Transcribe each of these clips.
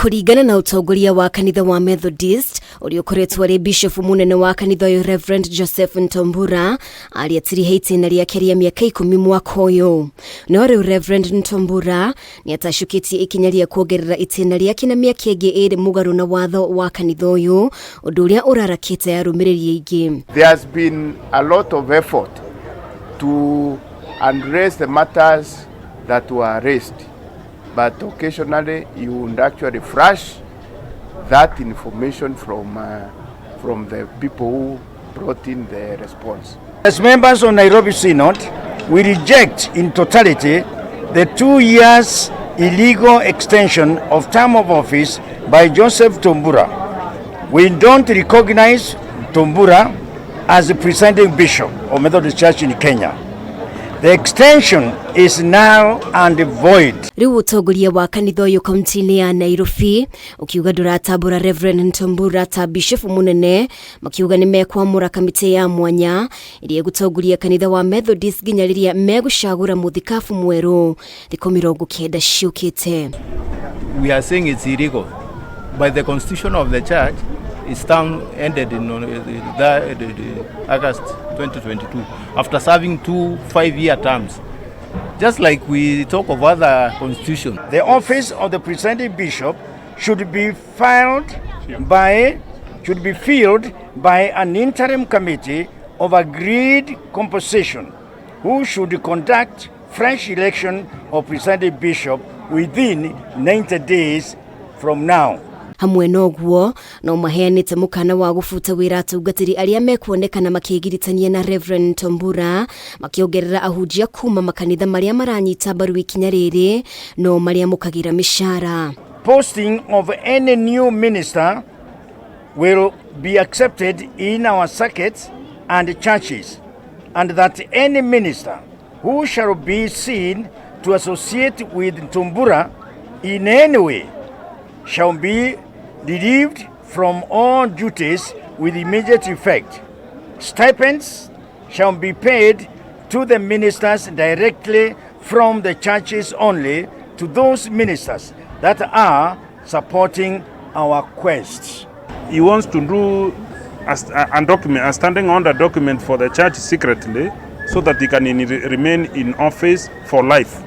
Kũringana na ũtongoria wa kanitha wa Methodist ũrĩa ũkoretwo arĩ bishop mũnene wa kanitha ũyũ Reverend Joseph Ntombura arĩatirihe itĩna rĩake rĩa mĩaka 10 mwaka ũyũ. No rĩu Reverend Ntombura nĩ atacũkĩtie ikinya rĩa kuongerera itĩna rĩake na mĩaka ĩngĩ ĩrĩ mũgarũ na watho wa kanitha ũyũ, ũndũ ũrĩa ũrarakĩte arũmĩrĩri aingĩ. There has been a lot of effort to address the matters that were raised, but occasionally you would actually flash that information from the people who brought in the response. As members of Nairobi Synod, we reject in totality the 2 years illegal extension of term of office by Joseph Tombura. We don't recognize Tombura as the presiding bishop of Methodist Church in Kenya. The extension is null and void. Rĩu ũtongoria wa kanitha ũyũ kaunti-inĩ ya Nairobi ũkiuga ndũratambũra Reverend Ntombura ta bishop mũnene, makiuga nĩ mekwamũra kamĩtĩ ya mwanya ĩrĩa ĩgũtongoria kanitha wa Methodist nginya rĩrĩa megũcagũra mũthikabu mwerũ thikũ 90 ciũkĩte. We are saying it's illegal. By the constitution of the church, its term ended in August 2022 after serving 2 5-year terms. Just like we talk of other constitutions. The office of the presiding bishop should be filled by an interim committee of agreed composition who should conduct fresh election of presiding bishop within 90 days from now. Hamwe na ũguo no maheanĩte mũkana wa gũbuta wĩra atungatĩri arĩa mekuonekana makĩgiritania na Reverend Tombura, makĩongerera ahunjia kuma makanitha marĩa maranyita mbaru ikinya rĩrĩ no marĩamũkagĩra mĩcara. Posting of any new minister will be accepted in our circuits and churches, and that any minister who shall be seen to associate with Ntombura in any way shall be relieved from all duties with immediate effect. Stipends shall be paid to the ministers directly from the churches only to those ministers that are supporting our quest. He wants to do a document, a standing order document for the church secretly, so that he can remain in office for life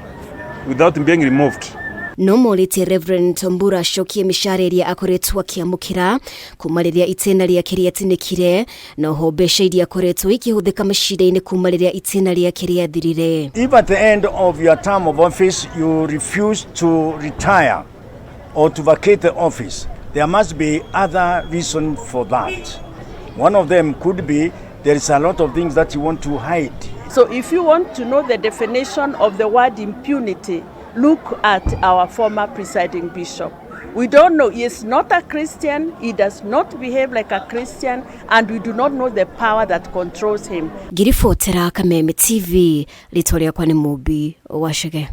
without being removed. No morĩtie Reverend Tombura acokie mĩcara ĩrĩa akoretwo akĩamũkĩra kuma rĩrĩa itĩna rĩake rĩatinĩkire, noho mbeca iria akoretwo ikĩhũthĩka macira-inĩ kuma rĩrĩa itĩna rĩake rĩathirire. If at the end of your term of office you refuse to retire or to vacate the office, there must be other reason for that. One of them could be there is a lot of things that you want to hide. So if you want to know the definition of the word impunity, look at our former presiding bishop. We don't know. He is not a Christian. He does not behave like a Christian, and we do not know the power that controls him. Ngiribotera Kameme TV, rĩtwa rĩakwa nĩ Mũmbi Wacege.